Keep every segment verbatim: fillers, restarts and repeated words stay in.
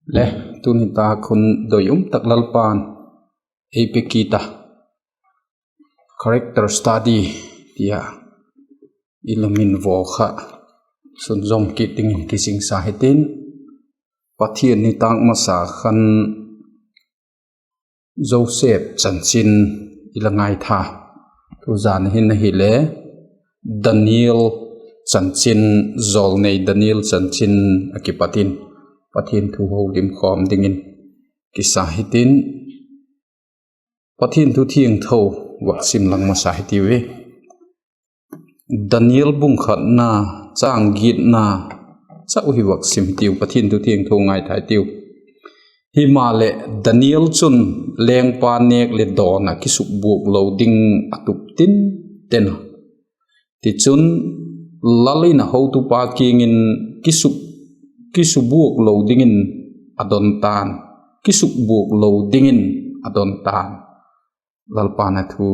Le, tuni tak hun doi um tak Lalpa'n ei pe kit a, character study tia i la min vaw kha sunzawm kit dingin kizingsa hitin, Pathian nitâk masa khan Joseph chanchin i la ngaitha. Tuzan hin ahile Daniel chanchin, jawlnei Daniel chanchin a kipat in Pathian thu holimkhawm dingin kisa hitin, Pathian thu thiangtho vak sim lang masa hitiu i. Daniel bung khatna, châng giatna chau hi vak sim hitiu, Pathian thu thiangtho ngaitha hitiu. Himaleh Daniel chun lengpa nêk leh dawn ah kisukbuak lo ding a tup tinten a. Tichun, lal in a hotupa kiang in kisuk, kisubuak lo dingin a don ta'n, kisukbuak lo dingin a don ta'n. Lalpa'n a thu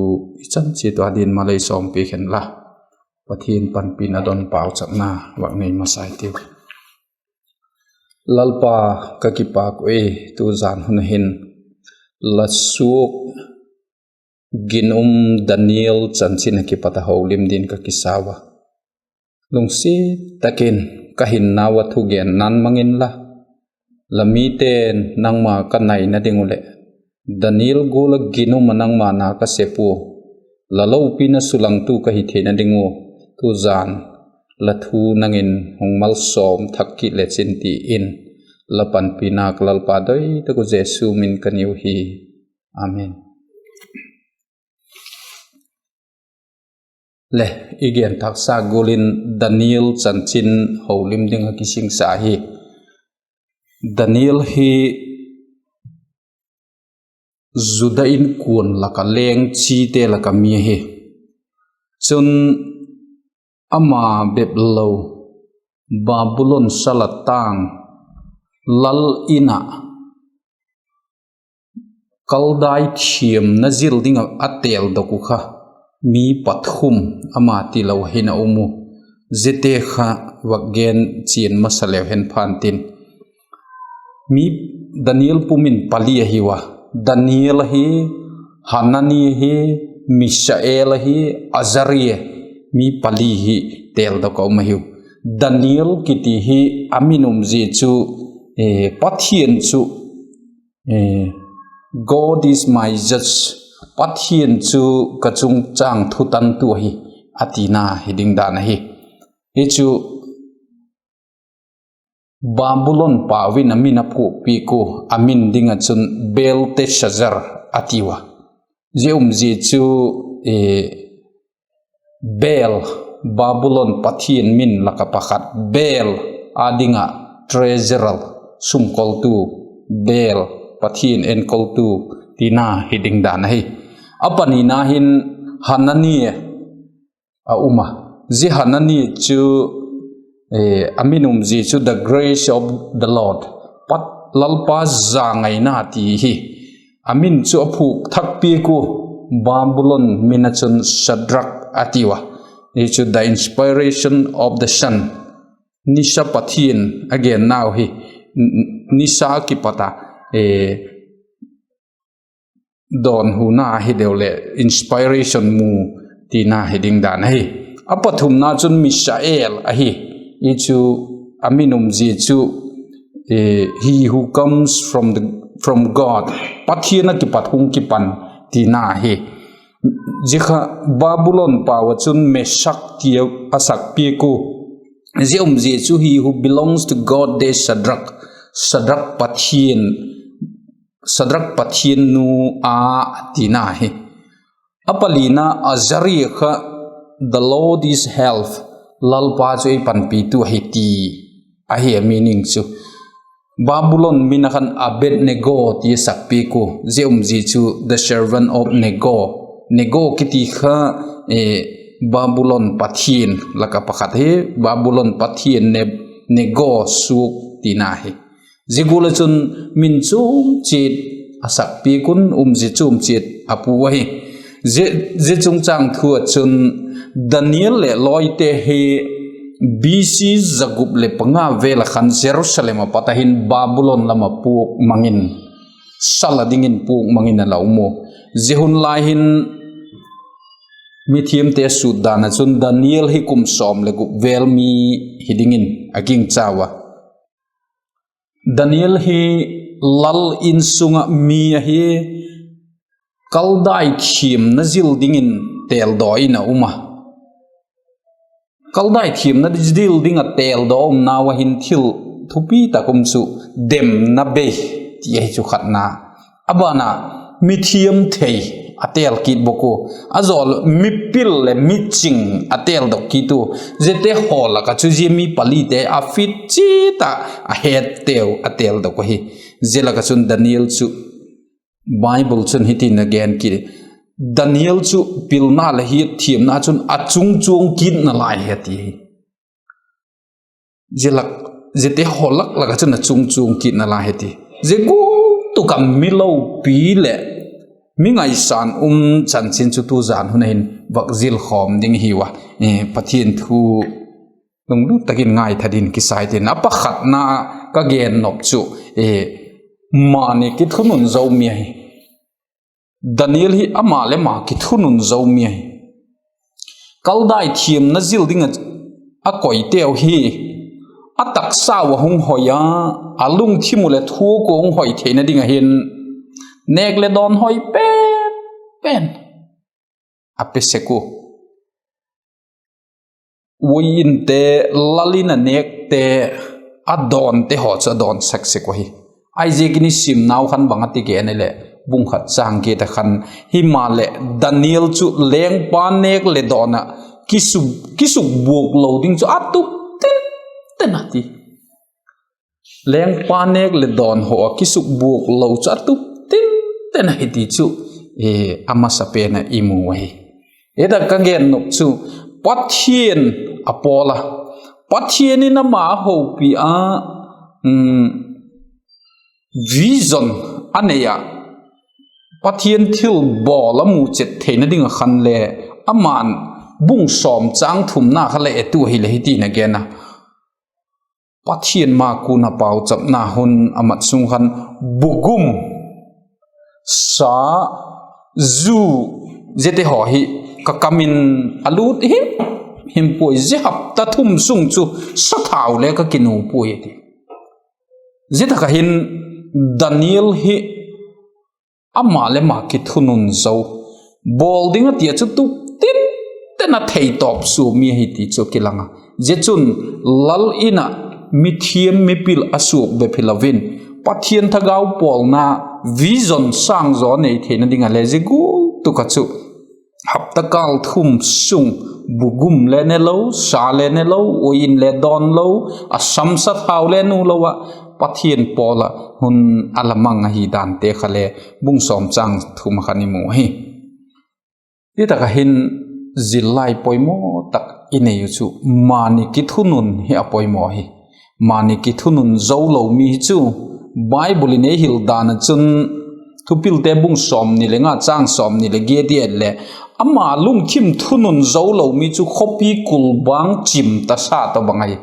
i chan chiat ua ding malei sawmpi khen la, Pathian panpina don pauchapna vak nei masa hitiu. Lalpa, ka kipâk ui, tuzan hun hin la suak ginum Daniel chanchin a kipat a holim dingin ka kisa ua. Lungsiat tak in ka hinnau ah thugenna'n mang inla, la mite'n nangma ka naina ding uh leh Daniel gual ah ginum ah nangma na ka sep ua, la lopina sulangtu ka hi theina ding ua, tuzan la thu nang in hung malsawm thak kit lechin ti in, la panpina ka Lalpa doi tak uh Jesu min ka niu hi. Amen. Le, i gen thaksa gual in Daniel chanchin holim ding ah kizingsa hi. Daniel hi Juda inkuan lak ah leng chite lak ah mi ahi. Chun, ama bep lo, Babulon sal ah tâng, lal in ah Kaldai thiamna zil ding ah a têldok uh kha mi pathum ama tilo hin a um u. Ziate kha vak gen chian masa leu hen pha'n tin, mi, Daniel pum in pali ahiu a, Daniel ahi, Hanani ahi, Mishael ahi, Azaria, mi pali hi têldok a um ahiu. Daniel kiti hi a min umzia chu, Pathian chu, God is my judge, Pathian chu ka chungchâng thutantu ahi, a tina hi ding dan ahi. Hi chu Babulon pau in a min a phuakpiak ua, a min ding ah chun Belteshazzar a tiu a. Zia umzia chu, Bel, Babulon pathian min lak ah pakhat, Bel, â ding ah treasurer, sumkoltu, Bel, pathian enkoltu, tina hi ding dan ahi. A panina hin Hanani a um a. Zia Hanani chu, a min umzia chu the grace of the Lord, Lalpa zangaina ti hi. A min chu a phuak thak piak ua, Babulon min ah chun Shadrak a tiu a. Hi chu the inspiration of the sun, nisa pathian a gennau hi, nisa kipat a dawnhuna ahiloleh inspiration mu tina hi ding dan ahi. A pathumna chun Mishael ahi. Hi chu a min umzia chu he who comes from the, from God, Pathian a kipat hung kipan tina hi. Zia kha Babulon pau ah chun Meshak ti a sakpiak ua. Zia umzia chu he who belongs to God de Shadrak, Shadrak pathian, Shadrak pathian nu a tina hi. A palina Azaria kha the Lord is help, Lalpa chu ei panpitu ahi ti ahi a meaning chu. Babulon min ah khan Abednego ti a sakpiak ua, zia umzia chu the servant of Nego. Nego kiti kha Babulon pathian lak ah pakhat hi, Babulon pathian Nego suak tina hi. Zia gual ah chun min chuam chiat a sakpiak un, umzia chuam chiat a pua ahi. Zia chungchâng thu ah chun Daniel leh lawite hi B C za gup leh panga vel ah khan Jerusalem ah pat a hin Babulon lam ah puak mang in, sal a dingin puak mang in a la um u. Zia hun lai hin mithiamte sut dan ah chun Daniel hi kum sawm leh gup vel mi hi dingin a gingcha ua. Daniel hi lal insung ah mi ahi, Kaldai thiamna zil dingin têldaw in a um a. Kaldai thiamna zil ding ah têldaw umnau ah hin thil thupi tak um chu demna bei ti ahi chu khatna. A ban ah mithiam thei a têl kit bawk ua, a zawl mipil leh miching a têldok kit ua, ziate haw lak ah chu zia mi palite a fit chiat ah a hetteu a têldok ahi. Zia lak ah chun Daniel chu Bible chun hitin a gen kit, Daniel chu pilna leh hiatthiamna chun a chungchuang kitna lai hi a ti hi. Zia lak, ziate haw lak lak ah chun a chungchuang kitna lai hi a ti. Zia gual tuk ah mi lopi leh mi ngaisan um chanchin chu tu zan hun a hin vak zil khawm ding hiu a, Pathian thu lunglut tak in ngaitha dingin kisai tin. A pakhatna ka gen nop chu, mani kithunun zo mi ahi. Daniel hi ama leh ama kithunun zo mi ahi. Kaldai thiamna zil ding ah a koiteu hi a taksau a hung hoi a, a lungthim uh leh thuak uh hung hoi theina ding ah hin nêk leh dawn hoi pen pen a pe sek ua. Uain te, lal in a nêkte, a dawnte haw chu a dawn sek sek uh ahi. Ahiziakin i simnau khan bang a ti gen i leh, bung khat châng giat ah khan, himaleh Daniel chu lengpa nêk leh dawn ah kisuk, kisukbuak lo ding chu a tup tinten a ti. Lengpa nêk leh dawn haw ah kisukbuak lo chu a tup tinten ahi ti chu, a masapen ah i mu ahi. Hita ka gen nop chu, Pathian a pawl a, Pathian in ama a hopi a, vision a nei ah, Pathian thilbawl a mu chet theina ding ah khan le, ama'n bung sawm châng thumna kha le etu ahileh hitin a gen a, Pathian ma kun a pauchapna hun a mat sung khan, bugum, sa, zu, ziate haw hi ka kam in a lût him him puai, zia hapta thum sung chu sathau le ka kinu puai a ti. Zia tak ah hin Daniel hi ama leh ama kithunun zo, bawl ding a ti ah chu tup tinten a theitawp sua mi ahi ti chu a kilang a. Zia chun lal in ah mithiam mipil a suak bep hilo in, Pathian thagau pawlna, vision sâng zaw nei theina ding ah le zia gual tuk ah chu hapta kâl thum sung bugum le ne lo, sa le ne lo, uain le dawn lo, a sam sathau le nu lo ah, Pathian pawl ah hun a la mang ahi dante kha le bung sawm châng thum ah khan i mu ahi. Hita tak ah hin zillai poimaw tak i nei uh chu mani kithunun hi a poimaw hi. Mani kithunun zo lo mi hi chu Bible in ei hil dan ah chun Thupilte bung sawmni le nga châng sawmni leh giat i et leh, ama lungthim thunun zo lo mi chu khawpi kulbâng chim ta sa tawhbang ahi.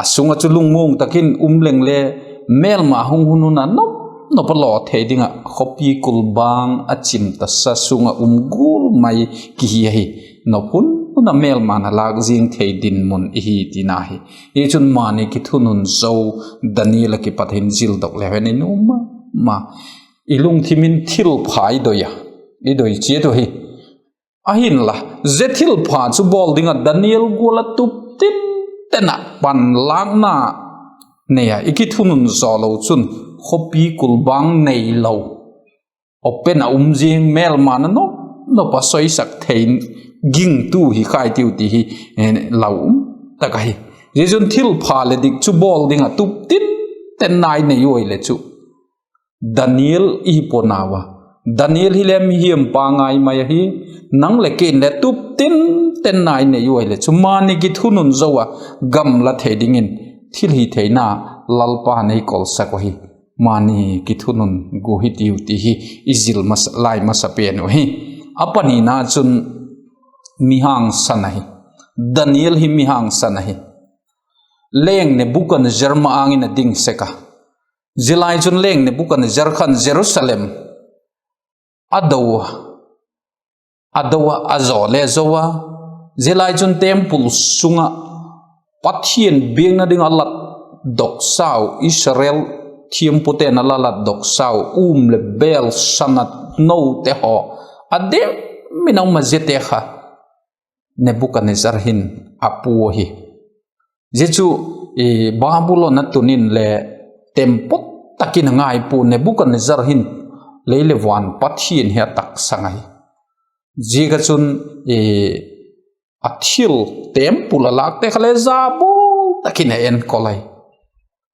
A sung ah chu lungmuang tak in um leng le, mêlma hung hun hun a nop nop a law thei ding ah khawpi kulbâng a chim ta sa sung ah um gual mai kihi ahi. Nop hun hun a mêlma'n a lâk ziang thei dinmun i hi tina hi. Hi chun mani kithunun zo Daniel ah kipat hin zildok leu hen i nuam ma ma. I lungthim in thilpha i doi a, i doi chiat uh hi. Ahinla, zia thilpha chu bawl ding ah Daniel gual ah tup tinten ah panlâkna nei a i kithunun zaw lo chun, khawpi kulbâng neilo, open a um ziang, mêlma'n a nop nop a soisak thei gingtu hi khai tiu ti hi lau um tak ahi. Zia chun thilpha leh dik chu bawl ding ah tup tinten nai nei uai le chu Daniel i hi pua'n au a. Daniel hile mihiam pa ngai mai ahi. Nang leh kei'n le tup tinten nai nei uai le chu mani kithunun zo a gamla thei dingin thilhitheina Lalpa'n ei kolsak uh ahi. Mani kithunun gua hi tiu ti hi i zil lai masa pen uh ahi. A panina chun mihangsan ahi. Daniel hi mihangsan ahi. leng Nebukadnezzar ma-âng in a ding sek a. Zia lai chun leng Nebukadnezzar khan Jerusalem a do a, a do a, a zo le zo a. Zia lai chun temple sung ah Pathian biakna ding a latdok sau, Israel thiampute'n a la latdok sau um leh bêl, sana note haw a dim in a um a, ziate kha Nebukadnezzar hin a pua hi. Zia chu Babulon a tun in le tempat tak in a ngai pua, Nebukadnezzar hin lei leh van pathian hi a taksang ahi. Ziak ah chun a thil temple a lâkte kha le za buai tak in a enkol ahi.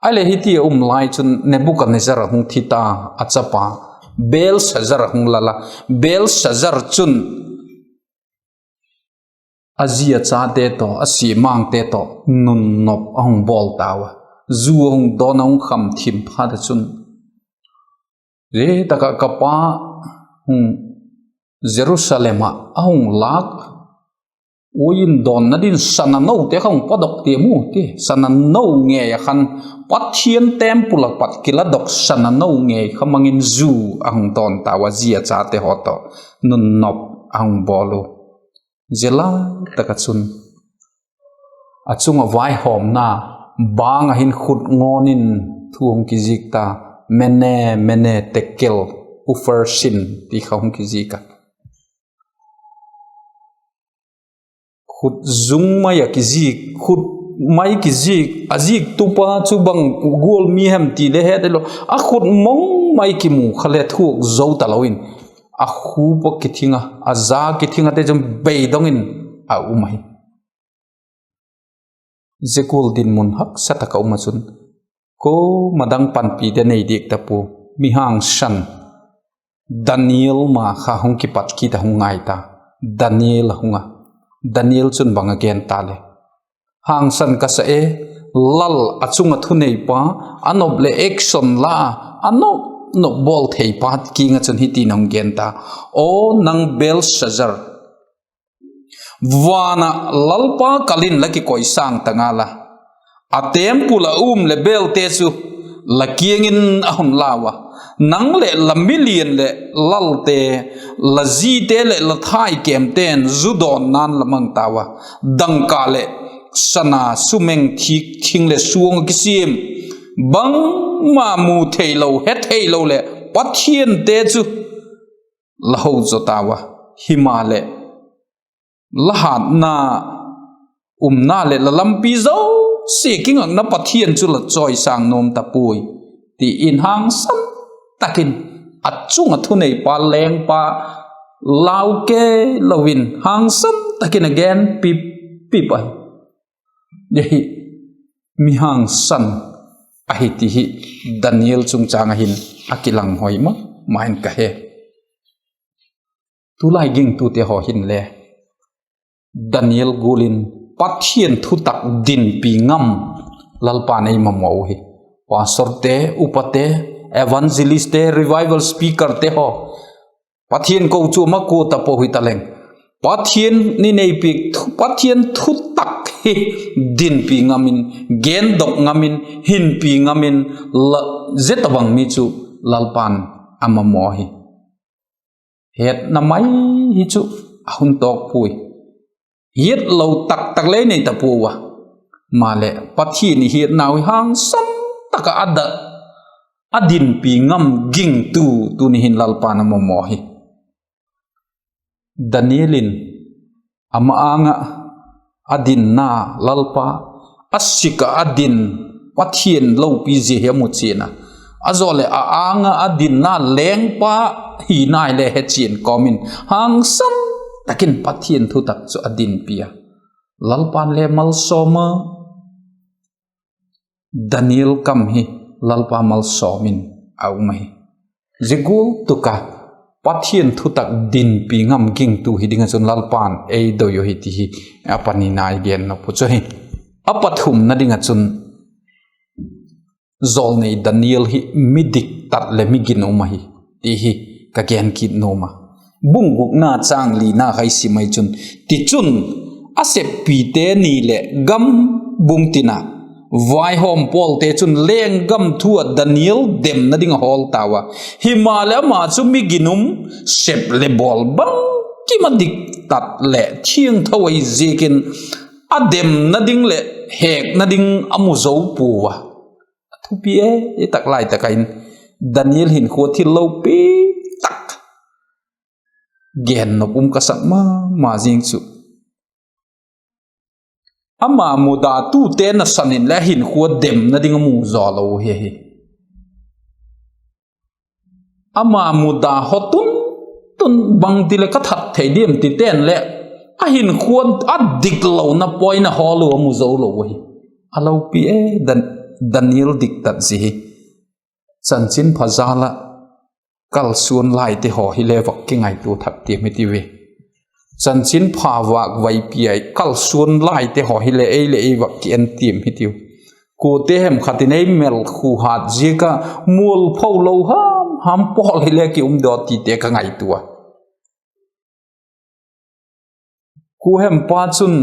Ahileh hiti a um lai chun Nebukadnezzar a hung thi ta, a chapa Belshazzar a hung lal a. Belshazzar chun a zi a chate tawh, a sia mangte tawh nunnop a hung bawl tau a. Zu a hung dawn, a hung kham thim phat ah chun, zia tak ah ka pa hung Jerusalem ah a hung lâk uain dawnna din sana note kha hung padok tiam u ti, sana no ngei ah khan, Pathian temple ah pat kiladok sana no ngei kha mang in zu a hung dawn tau a, zi a chate haw tawh nunnop a hung bawl u. Zia lai tak ah chun a chung ah vaihawmna bâng ah hin khut ngawn in thu hung kizik ta, Mene, Mene, Tekel, Upharsin ti kha hung kizik a. Khut zung mai ah kizik, khut mai kizik, a ziktupa chu bang gual mi hem ti le het hilo, a khut mong mai kimu kha le thuak zo talo in, a khup ah kithing a, a za kithing a te chun beidong in a um ahi. Zia gual dinmun haksa tak a um ah chun, kuama dang panpi de nei diak ta pua, mi hangsan Daniel ma kha hung kipat kit a hung ngai ta. Daniel a hung a, Daniel chun bang a gen ta le, hangsan ka sa e, lal a chung ah thuneipa, a nop leh action la a, a nop nop bawl theipa kiang ah chun hiti'n a hung gen ta: Aw nang Belshazzar, van ah Lalpa kal in la kikoisâng ta ngal a, a temple ah um leh bêlte chu la kiang in a hun lau a, nang leh la milian leh lalte, la zite leh la thaikêmte'n zu dawnna'n la mang tau a, dangka leh sana, sumeng, thîk, thing leh suang a kisiam, bangma mu theilo, he theilo leh pathiante chu la ho zaw tau a, himaleh la hatna umna leh la lampi zosia kingakna Pathian chu la chawisâng nuam ta puai, ti in hangsan tak in, a chung ah thuneipa lengpa lau kei lo in hangsan tak in a gen pip pip ahi. Hi mi hangsan ahi ti hi Daniel chungchâng ah hin a kilang hoi ma ma in ka he. Tulai gingtute haw hinle Daniel gual in Pathian thutak dinpi ngam Lalpa'n ei mamaw u hi. Pastorte, upate, evangelistte, revival speakerte haw, Pathian kochuam a kua tapo hitaleng, Pathian in ei piak thu, Pathian thutak hi dinpi ngam in, gendok ngam in, hinpi ngam in, la, zia tabang mi chu Lalpa'n a mamaw hi. Hetna mai hi chu a hun tawk puai. Hiat lo tak tak lei nei ta puau a. Maleh Pathian i hiatnau hi hangsan tak ah a da, a dinpi ngam gingtu tuni hin Lalpa'n a mamaw hi. Daniel in ama âng ah a dinna Lalpa, a sik ah a din Pathian lopi zia hi a mu chian a, a zaw leh a âng ah a dinna lengpa hi nai le he chian kawm in hangsan tak in Pathian thutak chu a dinpi a. Lalpa'n le malsawm a, Daniel kam hi Lalpa malsawm in a um ahi. Zia gual tuk a Pathian thutak dinpi ngam gingtu hi ding ah chun Lalpa'n ei doi u hi ti hi a panina i gen nop uh chu ahi. A pathumna ding ah chun, jawlnei Daniel hi mi diktat leh mi ginum ahi ti hi ka gen kit nuam a. Bung gukna châng lina kha i sim ai chun, tichun, a seppite ni leh gam bung tin ah Vaihawm pawlte chun lenggam thu ah Daniel demna ding a hawl tau a. Himaleh ama chu mi ginum, sep leh bawl bangkim a diktat leh thiangtho ahi ziakin, a demna ding leh hekna ding a mu zo pua a. A thupi e, i tak lai tak ah in Daniel hinkhua thil lopi tak gen nop um ka sak ma ma zing chu, ama mudatute nasan in leh a hinkhua demna ding a mu zaw lo hi ahi. Ama muda haw tun tun bangti leh ka that thei diam ti ten leh, a hinkhua a diklona point a hawl u a mu zo lo ahi. A lopi e, Dan- Daniel diktat zia hi. Chanchinpha jal ah kalsuan laite haw hile vak kingaitua thak tiam hitiu e. Chanchinpha vâk vaipi ah kalsuan laite haw hile ei leh ei vak ki en tiam hitiu. Kuate hem khat in ei melkhu hat ziak ah mualpho lo ham ham pawl hile ki um daw tite ka ngaitua a. Kuhempa chun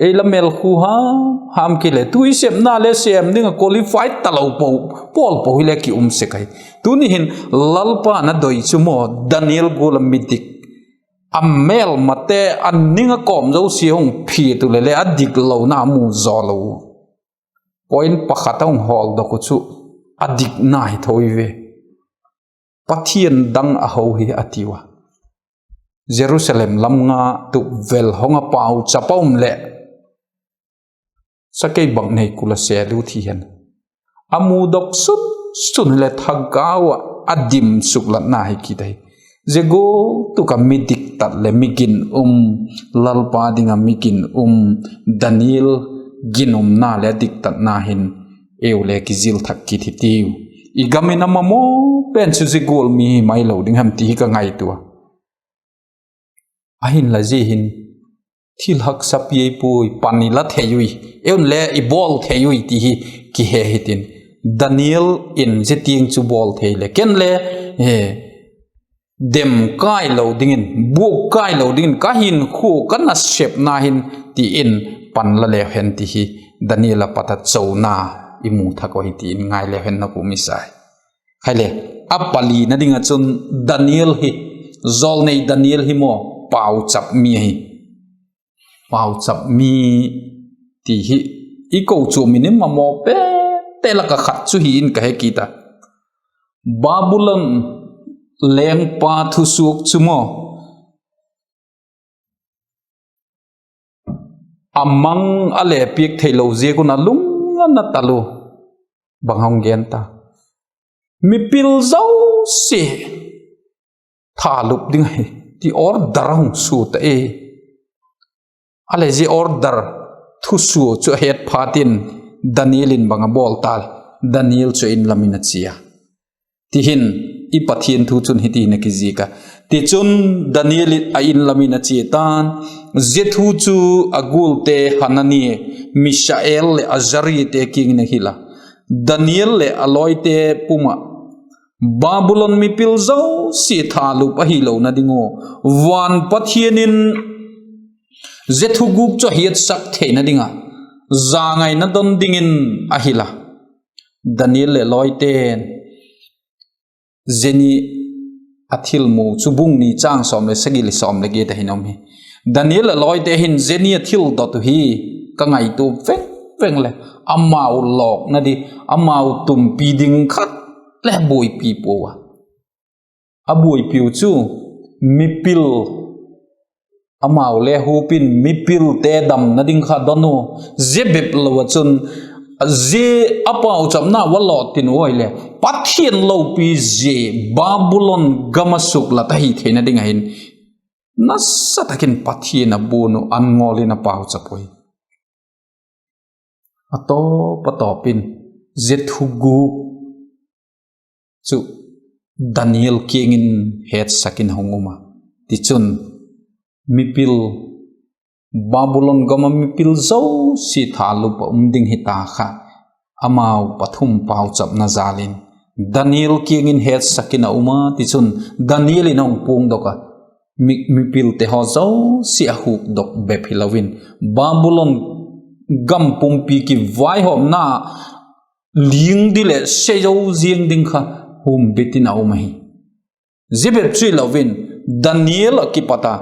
ei la melkhu ham ham ki le tu i sepna le sêm ding ah qualified talo po, pawl po hile ki um sek ahi. Tuni hin Lalpa'n a doi chu maw, Daniel gual a mi dik, a mêlmate a ning a kawm zosia hung phiat u leh le a diklona a mu zaw lo u. Point pakhat a hung hawldok u chu a dikna hi tho i ve. Pathian dang a ho hi a tiu a. Jerusalem lam nga tup vel hong a pauchap a um leh, sakei bang nei kul a sêl u thi hen. A mudok sun sun leh thagau ah a dim suklatna hi kit ahi. Zia gual tak ah mi diktat leh mi ginum, Lalpa ding ah mi ginum, Daniel ginumna leh a diktatna hin eu le kizil thak kit hitiu. I gam in a mamaw pen chu zia gual mi hi mai lo ding hem ti hi ka ngaitua a. Ahinla zia hin thil haksa pi ei puai, pan i la thei ui, eun le i bawl thei ui ti hi kihe hitin, Daniel in zia tiang chu bawl thei leh ken le, eh, dem kai lo dingin, buak kai lo dingin ka hinkhua ka nasepna hin ti in pan la leu hen ti hi Daniel a pat a chona i mu thak uh hi ti in ngai leu hen na kum i sai. Khaile, a palina ding ah chun Daniel hi, jawlnei Daniel hi maw, pauchap mi ahi. Pauchap mi ti hi i kochuam in i mamaw pete lak ah khat chu hi in ka he kit a. Babulon lengpa thusuak chu maw, a mang a le piak theilo ziak un a lung a na tal u. Bang hung gen ta? Mipil zosia thalup ding ahi ti order a hung sut a e. A le zia order thusua chu a het phat in Daniel in bang a bawl ta? Daniel chu a in lam in a chia. Ti hin i Pathian thu chun hiti hin a kizik a: Tichun, Daniel a in lam in a chia ta'n, zia thu chu a gualte Hanania, Mishael leh Azariate kiang in a hil a, Daniel leh a lawite pum ah Babulon mipil zosia thalup ahilona ding ua, van Pathian in zia thuguk chu a hiatsak theina ding ah zangaina don dingin a hil a. Daniel leh lawite'n zia ni a thil mu chu bung ni châng sawm leh sagi leh sawm leh giat ah hin um hi. Daniel leh lawite hin zia ni a thil dot uh hi ka ngaitua veng veng leh, amau lawkna di, amau tumpi ding khat le buaipi pua a. A buaipiu chu mipil, amau le hup in mipilte damna ding kha don u. Zia bep lo ah chun, zia a pauchapna ua lawt tin u ahileh, Pathian lopi zia Babulon gam ah suklat ahi theina ding ah hin, nasa tak in Pathian a buan uh, an ngawl in a pauchap ui. A tawp a tawp in zia thuguk chu Daniel kiang in hetsak in a hung um a. Tichun, mipil, Babulon gam ah mipil zosia thalup ah um ding hita kha, amau pathum pauchapna jal in Daniel kiang in hetsak in a um a. Tichun, Daniel in a hung puangdok a, mi- mipilte haw zosia a hukdok bep hilo in, Babulon gam pumpi kivaihawmna ling di leh se zo ziang ding kha humbit in a um ahi. Zia bep chu hilo in, Daniel ah kipat a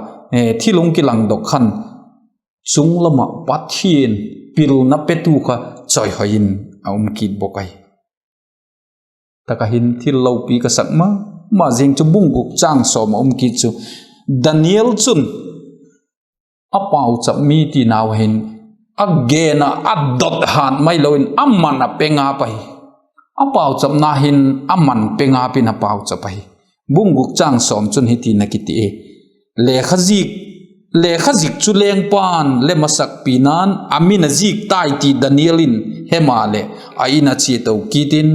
thil hung kilangdok khan, chung lam ah Pathian pilna petu kha chawihoi in a um kit bawk ahi. Tak ah hin thil lopi ka sak ma ma zing chu bung guk châng sawm ah um kit chu, Daniel chun a pauchap mi tinau hin a gen ah a dot hât mai lo in a man a pe ngap ahi. A pauchapna hin a man pe ngap in a pauchap ahi. Bung guk châng sawm chun hiti'n a kiti e: Lekha zik chu lengpa'n le masakpina'n a min a zik tai ti Daniel in he maleh, a in a chia to kit in,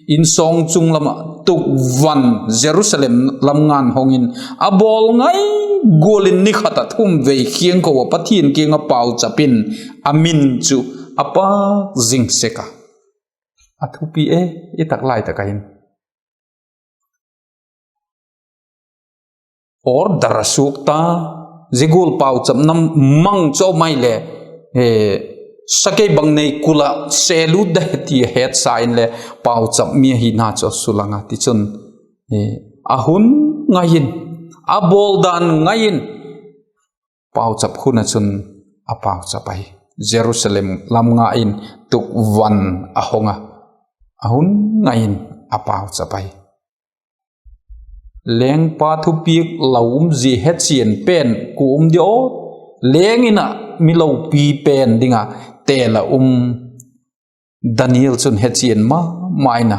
in sawng chung lam ah tukvan Jerusalem lam nga'n hong in, a bawl ngai gual in ni khat ah thum vei khiangko ah Pathian kiang ah pauchap in, a min chu a pâk zing sek a. A thupi e, i tak lai tak ah hin order a suak ta, zia gual pauchapna mang chu mai le, sakei bang nei kul ah se lut da ti a hetsa inle, pauchap mi ahina chu a sulang a. Tichun, a hun ngai in, a bawl dan ngai in, pauchap hun ah chun a pauchap ahi. Jerusalem lam nga in tukvan a hong a, a hun ngai in a pauchap ahi. Lengpa thupiak lau umzia hechian pen kua um di aw? Leng in ah mi lopi pen ding a tel a um Daniel chun hechian ma ma in a,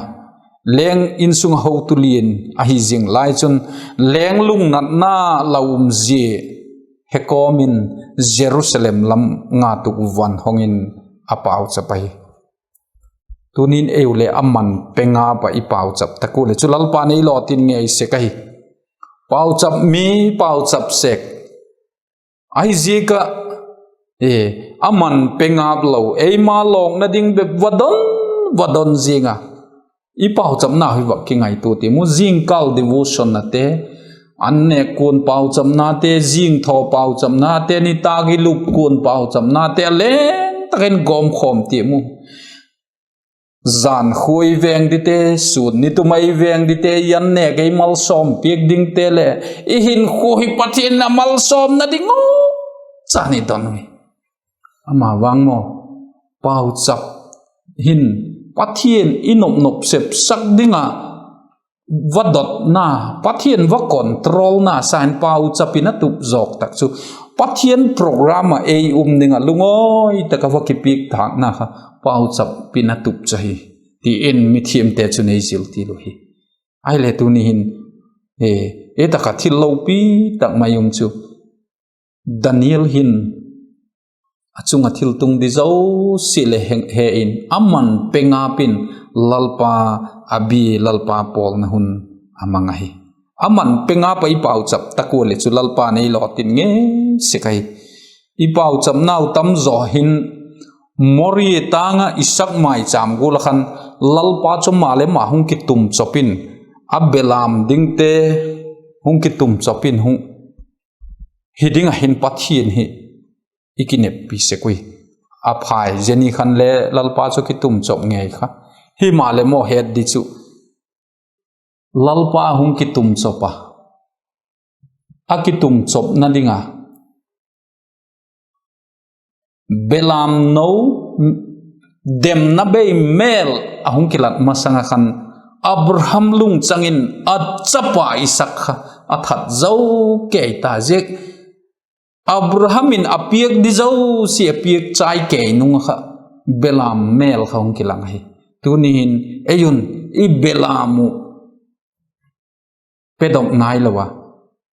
leng insung a hotu lian ahi zing lai chun, leng lungnatna lau umzia he kawm in Jerusalem lam nga tukvan hong in a pauchap ahi. Tuni'n ei u leh a man pe ngap ah i pauchap tak ua leh chu Lalpa'n ei lawtin ngei sek ahi. Pauchap mi, pauchap sek ahi ziak ah, a man pe ngap lo, eima lawkna ding bep va don, va don zing a, i pauchapna hi vak kingaitua tiam u. Zingkâl devotion-nate, an nêk kuan pauchapnate, zingthaw pauchapnate, nitâk i lup kuan pauchapnate, a leng tak in gawmkhawm tiam u. Jan khua i veng dite, sûn ni tum a i veng dite, i an nêk ei malsawm piak dingte leh i hinkhua hi Pathian in a malsawmna ding u chan i don ui. Ama vang maw, pauchap hin Pathian i nop nop sepsak ding ah va dotna, Pathian va controlna sâng in pauchap in a tup zawk tak chu Pathian program ah ei um ding ah lungawi tak ah va kipiak thâkna kha pauchap in a tup chu hi, ti in mithiamte chun ei zil til u hi. Ahileh tuni hin, ei tak ah thil lopi tak mai um chu Daniel hin a chung ah thil tung di zosia leh he in a man pe ngap in Lalpa a bia, Lalpa pawlna hun a mang ahi. A man pe ngap ah i pauchap tak ua leh chu Lalpa'n ei lawtin ngei sek ahi. I pauchapnau tam zaw hin Moria tâng ah Isak maichâm gual ah khan Lalpa chu maleh ma hung kitumchop in, a belam dingte hung kitumchop in hung hi ding ah hin Pathian hi i kineppi sek ui. A phai zia ni khan le Lalpa chu kitumchop ngei kha. Himaleh maw, het di chu Lalpa a hung kitumchop a, a kitumchopna ding a belamno demna bei mêl a hung kilat masang ah khan Abraham lungchang in a chapa Isak kha a that zo kei ta ziak. Abraham in a piak di zosia a piak chai kei nung ah kha belam mêl kha hung kilang ahi. Tuni hin ei un i belam uh pedok nailo a,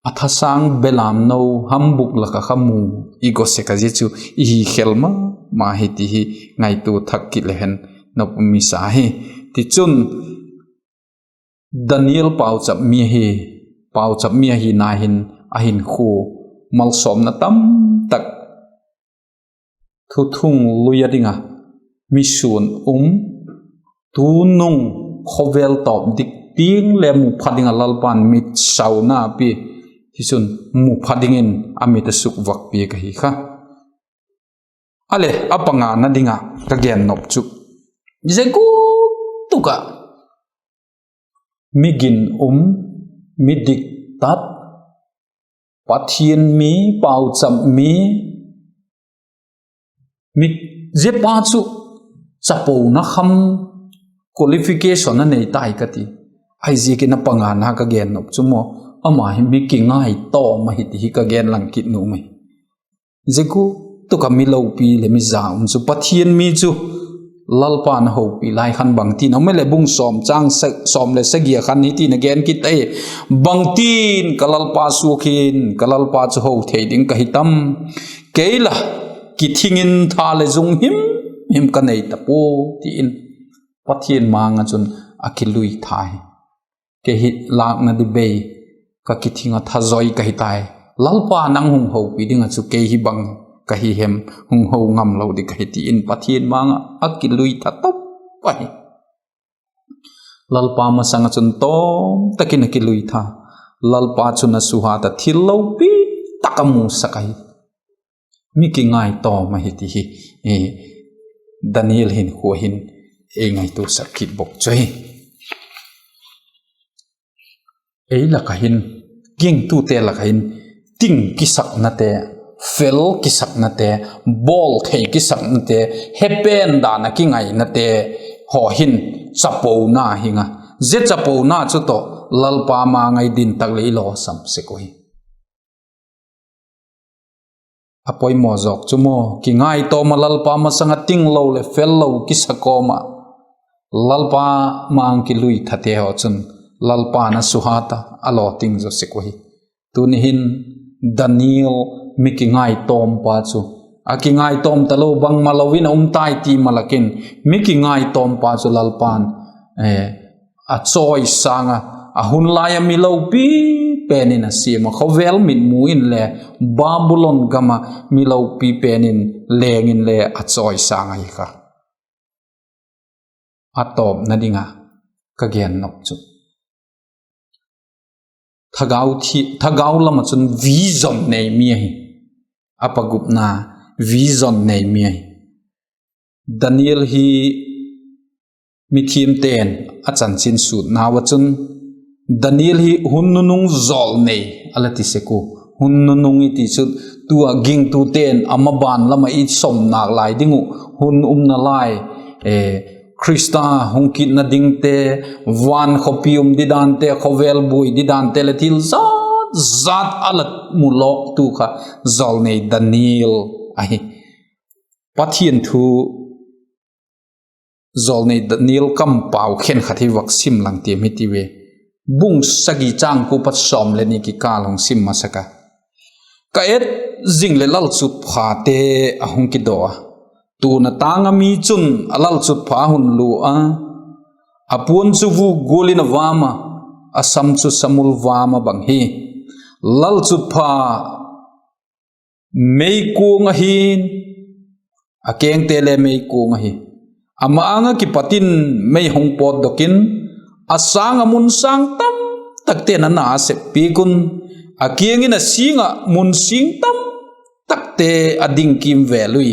a thasâng belamno hambuk lak ah kha mu i go sek a, zia chu i hi khel ma ma hi ti hi ngaitua thak kit le hen nop um i sa hi. Tichun, Daniel pauchap mi ahi, pauchap mi ahina hin a hinkhua malsawmna tamtak, thuthung lui a ding a, misuan um, tunung khawvel tawp dik tiang le mu pha ding ah Lalpa'n mit sauna pia, tichun mu pha dingin a mit a sukvak piak ahi kha. A leh a pangana ding ah ka gen nop chu, zia gual tak ah mi ginum, mi diktat, Pathian mi, pauchap mi, mi, zia pa chu chapona kham, qualification a nei tai ka ti. Ahiziakin a pangana ka gen nop chu maw, ama hi mi kingaitawm ahi ti hi ka gen lang kit nuam ahi. Zia gual tak ah mi lopi leh mi za um chu, Pathian mi chu Lalpa'n a hopi lai khan bangtin a um e leh, bung sawm chang sa-, sawm leh sagi a khan hitin a gen kit ahi: Bangtin ka Lalpa suak hin ka Lalpa chu ho thei ding ka hi tam? Kei la kithing in tha leh zung him him ka nei ta pua, ti in Pathian ma-âng ah chun a kilui tha hi. Kei hi lâkna di bei, ka kithing ah tha zoi ka hi tai. Lalpa, nang hung hopi ding ah chu kei hi bang ka hi hem, hung ho ngam lo ding ka hi, ti in Pathian ma-âng ah a kilui tha top ahi. Lalpa masang ah chun tawm tak in a kilui tha. Lalpa chun a suhat ah thil lopi tak a musak ahi. Mi kingaitawm ahi ti hi, eh, Daniel hinkhua hin ei ngaituasak kit bawk chu ahi. Ei lak ah hin, gingtute lak ah hin, ting kisaknate, fel kisaknate, bawl thei kisaknate, hepen dan ah kingainate haw hin chapona hing a, zia chapona chu tawh Lalpa ma-âng ah i din tak leh i lawsam sek uhi. A poimaw zawk chu maw, kingaitawm ah Lalpa masang ah tinglo leh fello kisa kawm ah, Lalpa ma-âng kilui thate haw chun Lalpa'n a suhat a, a lawting zaw sek uhi. Tuni hin Daniel, mi kingaitawmpa chu, a kingaitawm talo bangmalo in a um tai ti malak in, mi kingaitawmpa chu Lalpa'n, eh, a chawisâng a, a hun lai ah mi lopi pen in a siam a, khawvel mitmu in le Babulon gam ah mi lopi pen in leng in le a chawisâng ahi kha. A tawpna ding ah ka gen nop chu, thagau thi-, thagau lam ah chun vision nei mi ahi. A pagupna, vision nei mi ahi. Daniel hi mithiamte'n a chanchin sutnau ah chun, Daniel hi hun nunung jawlnei a la ti sek u. Hun nunung i ti chu, tu ah gingtute'n a maban lam ah i sawmnâk lai ding uh hun umna lai, eh, Khrista hung kitna dingte, van khawpi um didante, khawvel buai didante leh thil zat zat a la mu lawktu kha jawlnei Daniel ahi. Pathian thu jawlnei Daniel kampau khenkhat hi vak sim lang tiam hi ti ve. Bung sagi châng kua pat sawm leh ni kikâl hung sim masak a. Ka et zing leh lalchutphate a hung kidaw a, tuna tâng ah mi chun a lalchutpha hun lua a, a puan chu vuk gual in a vam a, a sam chu samul vam a bang hi. Lalchutpha meikuang ahi'n, a kengte le meikuang ahi. Ama âng ah kipat in mei hung pawtdok in, a sâng ah mun sâng tam takte'n a na a sep piak un, a kiang in a sîng ah mun sîng tam takte a ding kîmvêl ui.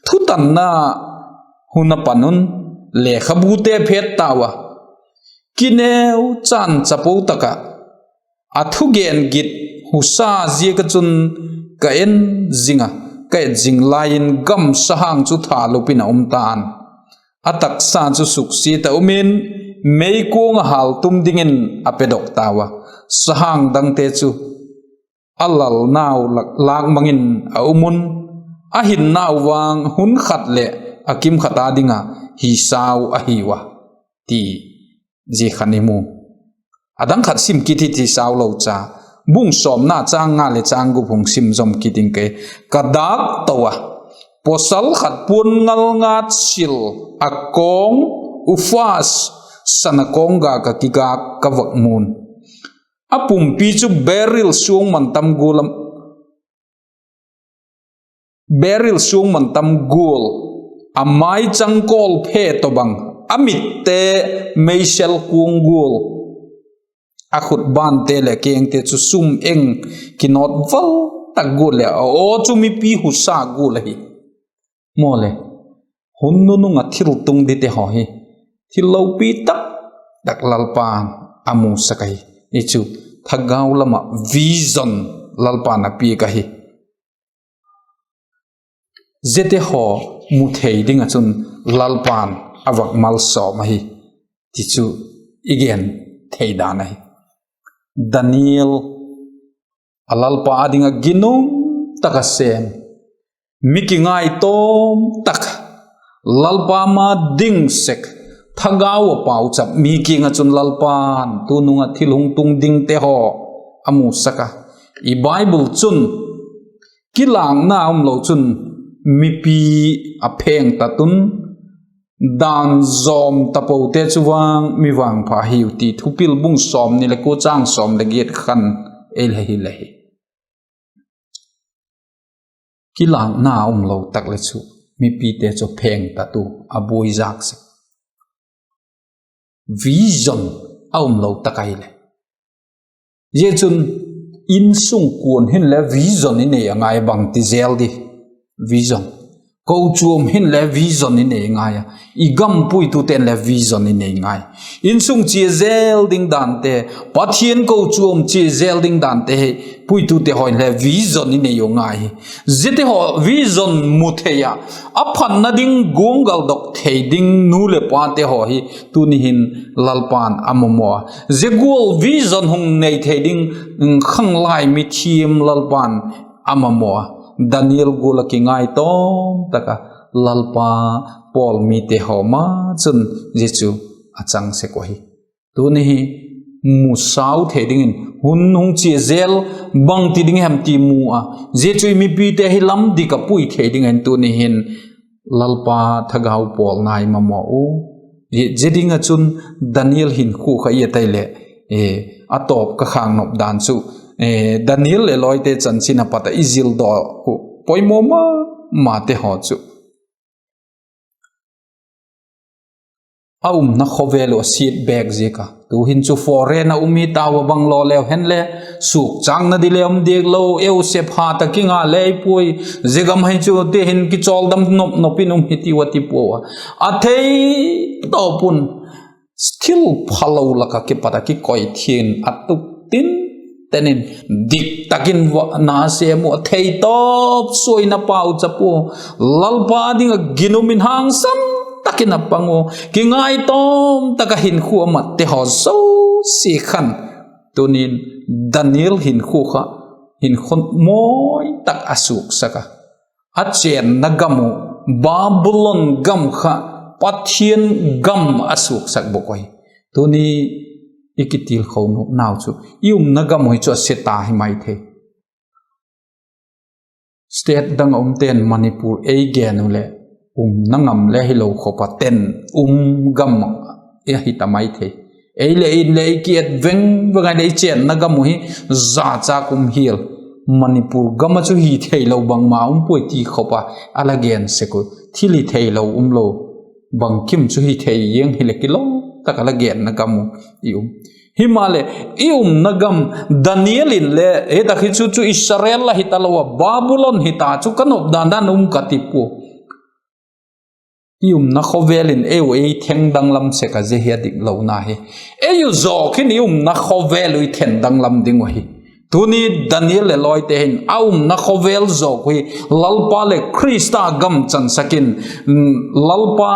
Thutanna hun a pan un, lekhabute phet tau a, kineu chan chapo tak ah, a thugen git husa ziak ah chun ka en zing a, ka et zing lai in gam sahang chu thalup in a um ta'n. A taksa chu suksiat ah um in, meikuang ah hâltum dingin a pedok tau a. Sahang dangte chu a lalnau lâk mang in a um un, a hinnau vang hun khat leh a kim khat â ding ah hisau ahiu a, ti zia khan i mu. A dang khat sim kit hi ti sau lo cha, bung sawmna châng nga leh châng gup hung sim zom kit ing ke. Ka dâk to a, pawsal khat puan ngal ngat sil, a kawng Uphas sana kawng gâk ah kigâk ka vak mu'n. A pumpi chu beril suang man tam gual, beril suang man tam gual, a maichang kawl phe tawhbang, a mitte meisel kuang gual, a khut bante leh kengte chu sum eng kinawt val tak gual leh a aw chu mipi husa gual ahi. Maw le, hun nunung ah thil tung dingte haw hi thil lopi tak tak Lalpa'n a musak ahi. Hi chu thagau lam ah vision Lalpa'n a piak ahi. Ziate haw mu thei ding ah chun Lalpa'n a vak malsawm ahi, ti chu i gen thei dan ahi. Daniel, a Lalpa â ding ah ginum tak a sêm, mi kingaitawm tak, Lalpa ma ding sek, thagau ah pauchap mi kiang ah chun Lalpa'n tunung ah thil hung tung dingte haw a musak a. I Bible chun, kilâkna umlo chun mipi a phêng tat un, dan zawm tapote chu vang mi vangpha hiu, ti Thupil bung sawmni leh kua châng sawm leh giat khan ei la hil ahi. Kilâkna umlo tak leh chu mipite chu phêng tat u, a buai zâk sek. Vision a umlo tak ahileh, zia chun insung kuan hinle vision i nei a ngai, bangti zel di vision. Kochuam hinle vision i nei ngai a, i gam puitute'n le vision i nei ngai. Insung chia zel ding dante, Pathian kochuam chia zel ding dante hi puitute haw inle vision i nei u ngai hi. Ziate haw vision mu thei ah, a phatna ding guanggal dok thei ding nu leh pate haw hi tuni hin Lalpa'n a mamaw a. Zia gual vision hung nei thei ding khanglai mithiam Lalpa'n a mamaw a. Daniel gual ah kingaitawm tak a Lalpa pawl mite haw ma chun zia chu a chang sek uh ahi. Tuni hi musau thei dingin hun hung chia zel, bangti ding hem ti mu a, zia chu i mipite hi lam dik ah pui thei dingin tuni hin Lalpa thagau pawlna i mamaw u. Zia ding ah chun Daniel hinkhua kha i et ahileh, a tawp ka khâk nop dan chu, Daniel leh lawite chanchin a pat ah i zildaw uh poimaw ma mate haw chu a umna khawvel uh a siat bêk ziak a, tu'hin chu foreign a um i tau a, bang law leu hen le, suakchâkna di le um diak lo, eu sep hat ah kinga le i puai, zia gam hi chu ti hin kichawldam nop nop in um hi tiu a ti puau a. A thei tawp un, thil phalo lak ah kipat ah kikoi thiang a tuk tin ten in, dik tak in na sêm u, a thei tawp suaina pauchap u, Lalpa ding ah ginum in hangsan tak in a pang u, kingaitawm tak ah hinkhua a matte haw zosia khan, tunin Daniel hinkhua kha hinkhua mawi tak a suaksak a, a chênna gam uh, Babulon gam kha Pathian gam a suaksak bawk ahi. Tuni i kitilkho nopnau chu i umna gam uh hi chu a se ta hi mai thei. State dang ah umte'n Manipur ei gen u leh, umna ngam le hilo khop a ten um gam ahi ta mai thei. Ei leh in leh i ki-et veng veng a leh i chênna gam uh hi zachâk um hial, Manipur gam ah chu hi theilo bangma um puai ti khop a a la gen sek uh. Thil hi theilo umlo, bangkim chu hi thei ziang hileh kilo tak a la genna gam uh i um. Himaleh, i umna gam, Daniel inle hi tak hi chu chu Israel la hi talo a, Babulon hi ta chu ka nop dan dan um ka ti pua. I umna khawvel in ei u ei thengdanglam sek a, zia hi a diklona hi. Ei u zawk hin i umna khawvel uh i thengdanglam ding uh ahi. Tuni Daniel leh lawite hin a umna khawvel zawk uh hi Lalpa leh Khrista gam chansak in, Lalpa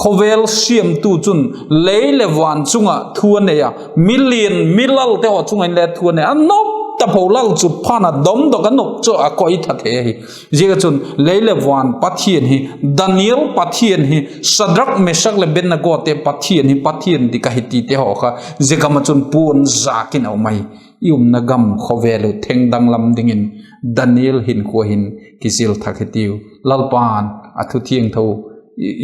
khawvel siamtu chun lei leh van chung ah thu a nei a, mi lian mi lalte haw chung ah inle thu a nei a, a nop tapo, lalchutpha'n a domdok a nop chu a koi tha thei ahi. Ziak ah chun lei leh van Pathian hi, Daniel Pathian hi, Sadrak, Mesak leh Abednegote Pathian hi Pathian dik ahi tite haw kha zia gam ah chun puan zâk in a um ahi. I umna gam khawvel uh thengdanglam dingin Daniel hinkhua hin kizil thak hitiu. Lalpa'n a thu thiangtho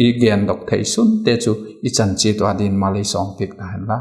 i gendok thei sunte chu i chan chiat ua dingin mal ei sawmpiak ta hen la.